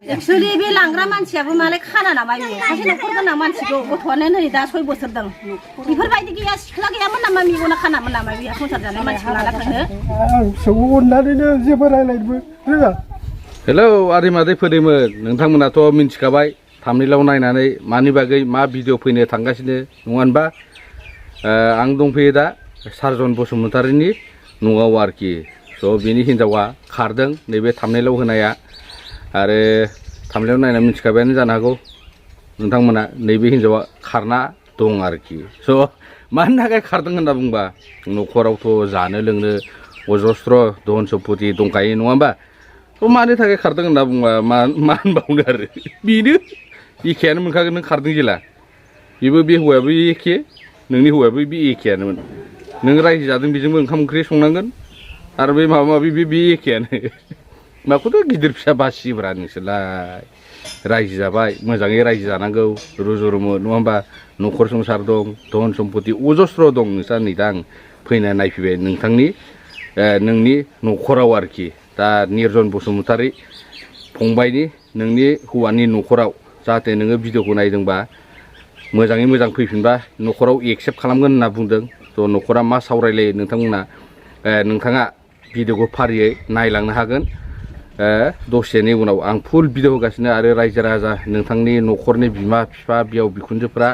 actually बे लांग्रा मानसियाबो मालाय खाना नामा बियो सासे न'खर गोनां मानसिखौ गथ'आनो नै दा 6 बोसोर दं बेफोरबायदि गैया सिख्ला गैयामोन नामा मिगना खानामोन नामा बियो संसार जानाय मानसिखौ लाना थांनो आं सौ अननानैनो जेबो रायलायनोबो रोङा हेलौ आदै मादैफोरनिमोन नोंथांमोनाथ' मिन्थिखाबाय थाम्बनेइलाव नायनानै मानि बागै मा भिडिअ फैनो थांगासिनो नङा होनबा आं दंफैयो दा सारजन बसुमतारीनि न'आव आरोखि स' बिनि हिनजावा खारदों नैबे थाम्बनेइलाव होनाया आरो थाम्बनेइलाव नायना मिन्थिखाबायानो जानो हागौ नोंथांमोना नैबे हिनजावा खारना दं आरोखि स' मानि थाखाय खारदों होनना बुंबा न'खरावथ' जानो लोंनो अजस्र धन सम्पति दंखायो नङा होनबा थ' मानि थाखाय खारदों होनना बुंबा मा होनबावनो आरो बेनो एखेयानो मोनखागोन नों खारदों जेला बेबो बे हौवायाबो एखे नोंनि हौवायाबो बे एखेयानोमोन नों रायजो जादों बेजोंबो ओंखाम ओंख्रि संनांगोन आरो बे माबा माबि बे एखेयानो माखौथ' गिदिर फिसा बासिब्रा नोंसोरलाय रायजो जाबाय मोजाङै रायजो जानांगौ रुजु रुमु नङा होमबा न'खर संसार दं धन सम्पति अजस्र दं नोंस्रा नै दा आं फैना नायफैबाय नोंनि न'खराव आरोखि दा निर्जन बसुमतारी फंबायनि नोंनि हौवानि न'खराव जाहाथे नोङो भिडिअखौ नायदोंबा मोजाङै मोजां फैफिनबा न'खराव एक्सेप्ट खालामगोन होनना बुंदों थ' न'खरा मा सावरायलायो नोंथांमोना नोंथाङा भिडिअखौ फारियै नायलांनो हागोन दसेनि उनाव आं फुल भिडिअ होगासिनो आरो रायजो राजा नोंथांनि न'खरनि बिमा बिफा बिहाव बिखुनजोफ्रा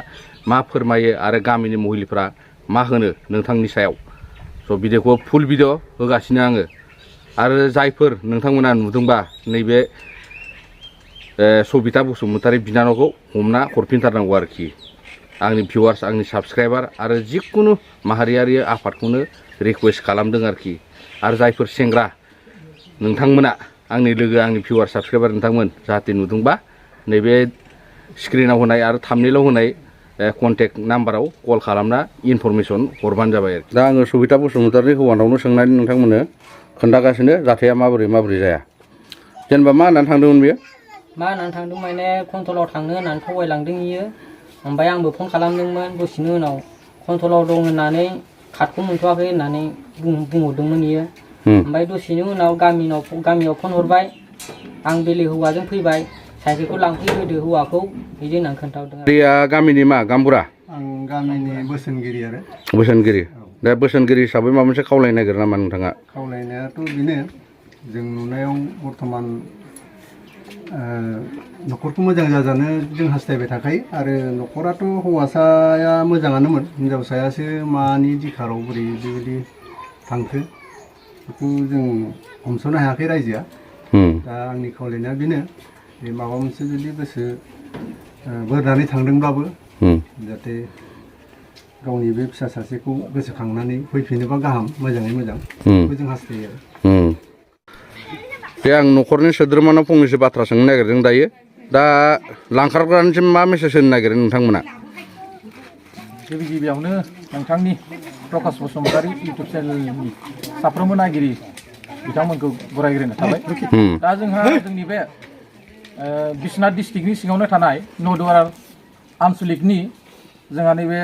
मा फोरमायो आरो गामिनि महिलाफ्रा मा होनो नोंथांनि सायाव स' भिडिअखौ फुल भिडिअ होगासिनो आङो आरो जायफोर नोंथांमोना नुदोंबा नैबे सबिता बसुमतारी बिनानावखौ हमना हरफिनथारनांगौ आरोखि आंनि भिउवार्स आंनि साबस्क्राइबार आरो जिखुनु माहारियारि आफादखौनो रिकुवेस्ट खालामदों आरोखि आरो जायफोर सेंग्रा नोंथांमोना आंनि लोगो आंनि भिउवार साबस्क्राइबार नोंथांमोन जाहाथे नुदोंबा नैबे स्क्रिनाव होनाय आरो थाम्बनेइलाव होनाय कन्टेक्ट नाम्बाराव कल खालामना इनफरमेसन हरबानो जाबाय आरोखि दा आङो सबिता बसुमतारी हौवानावनो सोंनानै नोंथांमोननो खोन्थागासिनो जाथाया माबोरै जाया जेनेबा मा होननानै थांदोंमोन बेयो मा होननानै थांदों माने कन्ट्रलाव थांनो होननानै थगायलांदों इयो ओमफ्राय आंबो फन खालामदोंमोन दसेनि उनाव कन्ट्रलाव दं होननानै कार्डखौ मोनथ'वाखै होननानै बुंहरदोंमोन इयो ओमफ्राय दसेनि उनाव गामियाव फन हरबाय आं बेले हौवाजों फैबाय साइकेलखौ लांफैहोदो हौवाखौ बिदि होननानै खोन्थाहरदों दैया गामिनि मा गामबुरा आं गामिनि बोसोनगिरि आरो बोसोनगिरि दा बोसोनगिरि हिसाबै माबा मोनसे खावलायनो नागिरो नामा नोंथाङा खावलायनायाथ' बेनो जों नुनायाव बर्थमान न'खरखौ मोजां जाजानो जों हास्थायबाय थाखायो आरो न'खराथ' हौवासाया मोजाङानोमोन हिनजावसायासो मानि दिखाराव बोरै बेबायदि थांखो बेखौ जों हमस'नो हायाखै रायजोआ दा आंनि खावलायनाया बेनो जे माबा मोनसे जुदि गोसो बोरनानै थांदोंब्लाबो जाहाथे गावनि बे फिसा सासेखौ गोसोखांनानै फैफिनोबा गाहाम मोजाङै मोजां बेखौ जों हास्थायो आरो बे आं न'खरनि सोद्रोमानाव फंनैसो बाथ्रा सोंनो नागिरदों दायो दा लांखारग्रानिसिम मा मेसेज होनो नागिरो नोंथांमोना गिबियावनो नोंथांनि प्रकाश बसुमतारी इउटुब चेनेलनि साफ्रोमबो नायगिरि बिथांमोनखौ बरायग्रोनो थाबाय दा जोंहा जोंनि बे बिश्वनाथ डिस्ट्रिक्टनि सिङावनो थानाय नदुवार आनसलिकनि जोंहा नैबे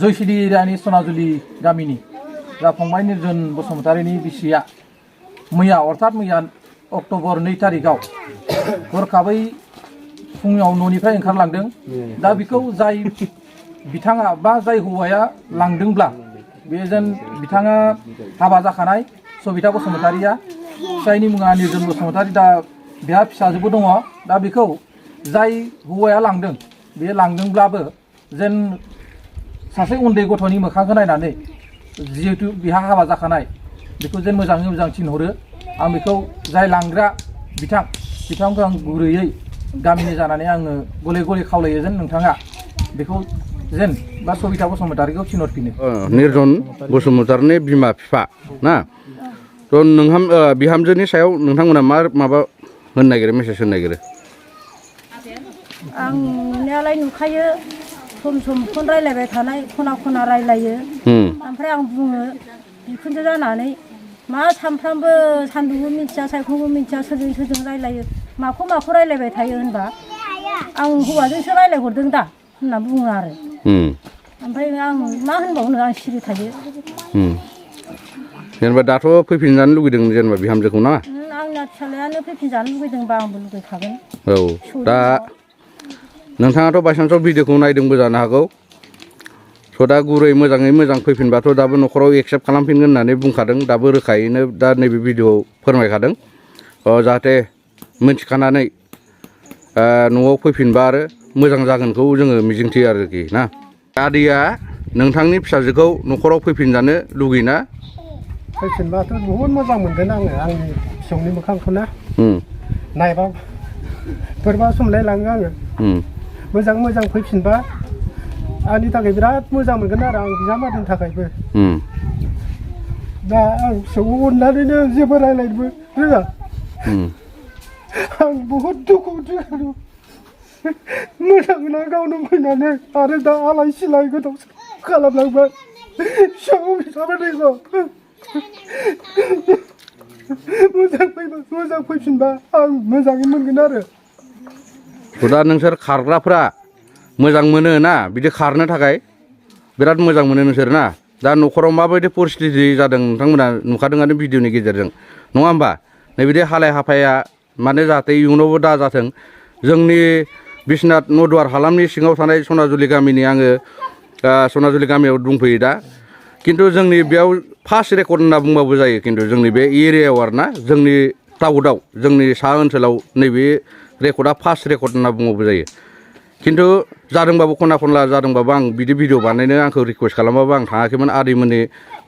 जयसिरि एरियानि सनाजुलि गामिनि जा फंबाय निर्जन बसुमतारीनि बिसिया मैया अक्ट'बर 2 थारिखआव हरखाबै फुङाव न'निफ्राय ओंखारलांदों दा बेखौ जाय बिथाङा बा जाय हौवाया लांदोंब्ला बे जेन बिथाङा हाबा जाखानाय सबिता बसुमतारीया फिसायनि मुङा निर्जन बसुमतारी दा बेहा फिसाजोबो दङ दा बेखौ जाय हौवाया लांदों बे लांदोंब्लाबो जेन सासे उन्दै गथ'नि मोखांखौ नायनानै जिहेतु बिहा हाबा जाखानाय बेखौ जेन मोजाङै मोजां थिनहरो आं बेखौ जाय लांग्रा बिथांखौ आं गुरैयै गामिनि जानानै आङो गले गले खावलायो जेन नोंथाङा बेखौ जेन बा सबिता बसुमतारीखौ थिनहरफिनो निर्जन बसुमतारीनि बिमा बिफा ना थ' बिहामजोनि सायाव नोंथांमोना माबा होनो नागिरो मेसेज होनो नागिरो आं नुनायालाय नुखायो सम फन रायलायबाय थानाय खना रायलायो ओमफ्राय आं बुङो बिखुनजो जानानै मा सानफ्रामबो सान्दुंबो मिथिया सायख्लुमबो मिथिया सोरजों रायलायो माखौ रायलायबाय थायो होनबा आं हौवाजोंसो रायलायहरदों दा होनना बुङो आरो ओमफ्राय आं मा होनबावनो आं सिरि थायो जेनेबा दाथ' फैफिनजानो लुगैदों जेनेबा बिहामजोखौ ना आंना आंना फिसालायानो फैफिनजानो लुगैदोंबा आंबो लुगैखागोन औ दा नोंथाङाथ' बायसान्सआव भिडिअखौ नायदोंबो जानो हागौ स' दा गुरै मोजाङै मोजां फैफिनबाथ' दाबो न'खराव एक्सेप्ट खालामफिनगोन होननानै बुंखादों दाबो रोखायैनो दा नैबे भिडिअआव फोरमायखादों जाहाथे मिथिखानानै न'आव फैफिनबा आरो मोजां जागोनखौ जोङो मिजिंथियो आरोखि ना आदैया नोंथांनि फिसाजोखौ न'खराव फैफिनजानो लुगैना फैफिनबाथ' बहुद मोजां मोनगोन आङो आंनि फिसौनि मोखांखौ ना नायबा बोरैबा समलायलाङो आङो मोजां मोजां फैफिनबा आंनि थाखाय बिराद मोजां मोनगोन आरो आं बिजामादैनि थाखायबो दा आं फिसौखौ अननानैनो जेबो रायज्लायनोबो रोङा आं बहुद दुखु मोजां मोना गावनो फैनानै आरो दा आलाय सिलाय गोदाव खालामलांबाय फिसौ बिजामादैखौ मोजां फैफिनबा आं मोजाङै मोनगोन आरो दा नोंसोर खारग्राफ्रा मोजां मोनो ना बिदि खारनो थाखाय बिराद मोजां मोनो नोंसोर ना दा न'खराव माबायदि परिस्थिति जादों नोंथांमोना नुखादोंआनो भिडिअनि गेजेरजों नङा होमबा नैबिदि हालाय हाफाया माने जाहाथे इयुनावबो दाजाथों जोंनि बिश्वनाथ नदुवार हालामनि सिङाव थानाय सनाजुलि गामिनि आङो सनाजुलि गामियाव दंफैयो दा खिन्थु जोंनि बेयाव फार्स्ट रेकर्ड होनना बुंबाबो जायो खिन्थु जोंनि बे एरियायाव आरो ना जोंनि टाउनाव जोंनि सा ओनसोलाव नैबे रेकर्डआ फार्स्ट रेकर्ड होनना बुंबाबो जायो खिन्थु जादोंबाबो खना खनला जादोंबाबो आं बिदि भिडिअ बानायनो आंखौ रिकुवेस्ट खालामबाबो आं थाङाखैमोन आदैमोननि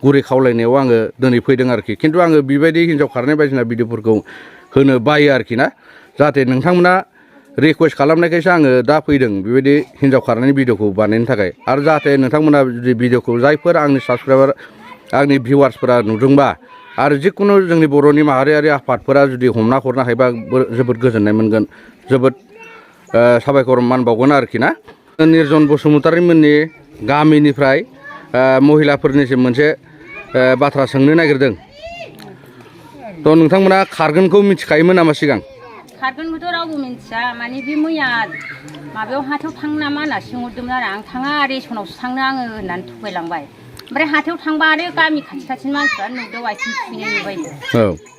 गुरै खावलायनायाव आङो दिनै फैदों आरोखि खिन्थु आङो बेबायदि हिन्जाव खारनाय बायदिसिना भिडिअफोरखौ होनो बायो आरोखि ना जाहाथे नोंथांमोना रिकुवेस्ट खालामनायखायसो आङो दा फैदों बेबायदि हिन्जाव खारनायनि भिडिअखौ बानायनो थाखाय आरो जाहाथे नोंथांमोना जुदि भिडिअखौ जायफोर आंनि साबसक्राइबार आंनि भिउवार्सफोरा नुदोंबा आरो जिखुनु जोंनि बर'नि माहारियारि आफादफोरा जुदि हमना हरनो हायोबा जोबोद गोजोननाय मोनगोन जोबोद साबायखर मान बावगोन आरोखि ना निर्जन बसुमतारीमोननि गामिनिफ्राय महिलाफोरनिसिम मोनसे बाथ्रा सोंनो नागिरदों थ' नोंथांमोना खारगोनखौ मिथिखायोमोन नामा सिगां खारगोनखौथ' रावबो मिथिया माने बे मैया माबायाव हाथायाव थांनो नामा होनना सोंहरदोंमोन आरो आं थाङा रेसनावसो थांनो आङो होननानै थगायलांबाय ओमफ्राय हाथायाव थांबा आरो गामि खाथि खाथिनि मानसिफ्रा नुदों आथिं सुफैनाय नुबायनो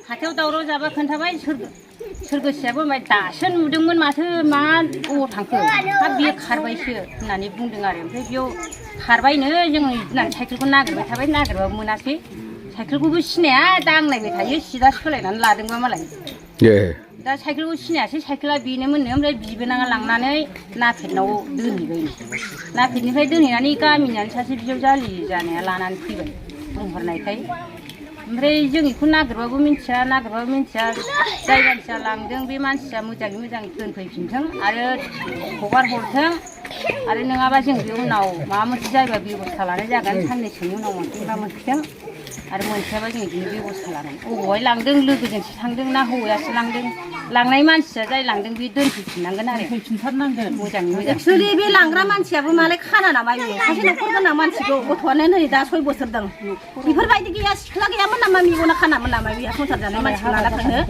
हाथायाव दावराव जाबा खोन्थाबाय सोर गोसोआबो ओमफ्राय दासो नुदोंमोन माथो मा अबाव थांखो हा बियो खारबायसो होननानै बुंदों आरो ओमफ्राय बेयाव खारबायनो जों होननानै साइकेलखौ नागिरबाय थाबाय नागिरबाबो मोनासै साइकेलखौबो सिनाया दांनायबाय थायो सिदा सोलायनानै लादोंबा मालाय दा साइकेलखौ सिनायासै साइकेला बेनोमोननो ओमफ्राय बिबोनाङा लांनानै नाफेदनाव दोनहैबाय नाफेदनिफ्राय दोनहैनानै गामिनियानो सासे बिजावजालि जानाया लानानै फैबाय बुंहरनायखाय ओमफ्राय जों बेखौ नागिरबाबो मिन्थिया जाय मानसिया लांदों बे मानसिया मोजाङै मोजां दोनफैफिनथों आरो हगार हरथों आरो नङाबा जों बे उनाव माबा मोनसे जायोबा बेब'स्था लानाय जागोन साननैसोनि उनाव मोनफिनबा मोनफिनथों आरो मोनसेयाबा जों बिदिनो बेब'स्था लानाय बबेहाय लांदों लोगोजोंसो थांदों ना हौवायासो लांदों लांनाय मानसिया जाय लांदों बे दोनफैफिननांगोन आरो फैफिनथारनांगोन मोजाङै मोजां एक्सुवेलि बे लांग्रा मानसियाबो मालाय खाना नामा बेयो सासे न'खर गोनां मानसिखौ गथ'आनो नै दा 6 बोसोर दं बेफोरबायदि गैया सिख्ला गैयामोन नामा मेगना खानामोन नामा बेहा संसार जानाय मानसिखौ लाना थांनो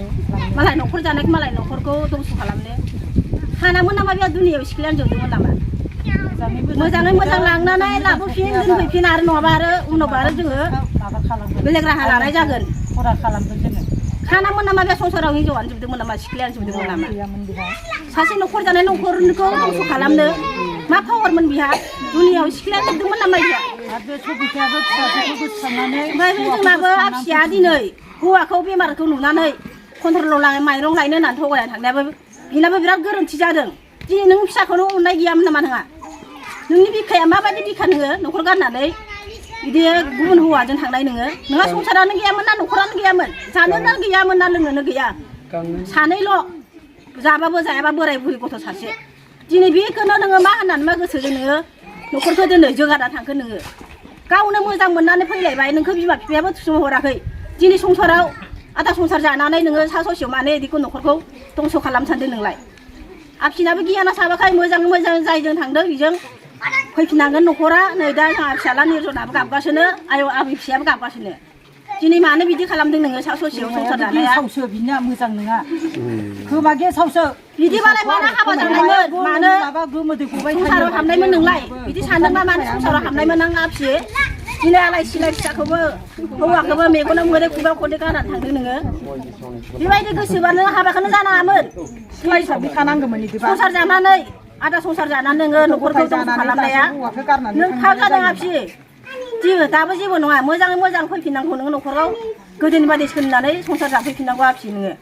मालाय न'खर जानायखौ मालाय न'खरखौ दंस' खालामनो खानामोन नामा बेहा दुनियायाव सिख्लायानो जौदोंमोन नामा मोजाङै मोजां लांनानै लाबोफिन दोनफैफिन आरो नङाबा आरो उनावबा आरो जोङो बेलेग राहा लानाय जागोन खरा खालामगोन जोङो खानामोन नामा बे संसाराव हिनजावानो जोबदोंमोन नामा सिख्लायानो जोबदोंमोन नामा सासे न'खर जानाय न'खरखौ दंस' खालामनो मा पावारमोन बिहा दुनियायाव सिख्लायानो जोबदोंमोन नामा बिहा ओमफ्राय जोंनाबो आफिया दिनै हौवाखौ बेमारखौ नुनानै कन्ट्रलाव माइरं लायनो होननानै थगायनानै थांनायाबो बेनाबो बिराद गोरोन्थि जादों दिनै नों फिसाखौनो अननाय गैयामोन नामा नोंहा नोंनि बिखाया माबायदि बिखा नोङो न'खर गारनानै बिदि गुबुन हौवाजों थांनाय नोंहा संसारानो गैयामोन ना न'खरानो गैयामोन जानोनो गैयामोन ना लोंनोनो गैया सानैल' जाबाबो जायाबा बोराय बुरै गथ' सासे दिनै बेखौनो नोङो मा होननानै मा गोसोजों नोङो न'खरखौ दिनै जोगारना थांखो नोङो गावनो मोजां मोननानै फैलायबाय नोंखौ बिमा बिफायाबो थिसनहराखै दिनै संसाराव आधा संसार जानानै नोङो सा ससेयाव माने बिदिखौ न'खरखौ दंस' खालामनो सानदों नोंलाय आफिनाबो गियाना साबाखाय मोजां जायजों थांदों बेजों फैफिननांगोन न'खरा नै दा जोंहा फिसाला निर्जनाबो गाबगासिनो आयौ आबै फिसायाबो गाबगासिनो दिनै मानो बिदि खालामदों नोङो सा ससेयाव संसार जानाया सावसो बिनिया मोजां नङा खोमा गेसावसो बिदिबालाय मानो हाबा जानायमोन मानो संसाराव हाबनायमोन नोंलाय बिदि सानदोंबा मानो संसाराव हाबनायमोन आं आफि दिनै आलाय सिलाय फिसाखौबो हौवाखौबो मेगनाव मोदै खुगायाव खदै गारनानै थांदों नोङो बेबायदि गोसोबा नों हाबाखौनो जानो हायामोन सिलाय साबि थानांगौमोन बिदिबा संसार जानानै आदा संसार जानानै नोङो न'खरखौ दंस' खालामनाया नों थाब जादों आफि जेबो दाबो जेबो नङा मोजाङै मोजां फैफिननांगौ नोङो न'खराव गोदोनि बादि सोलिनानै संसार जाफैफिननांगौ आफि नोङो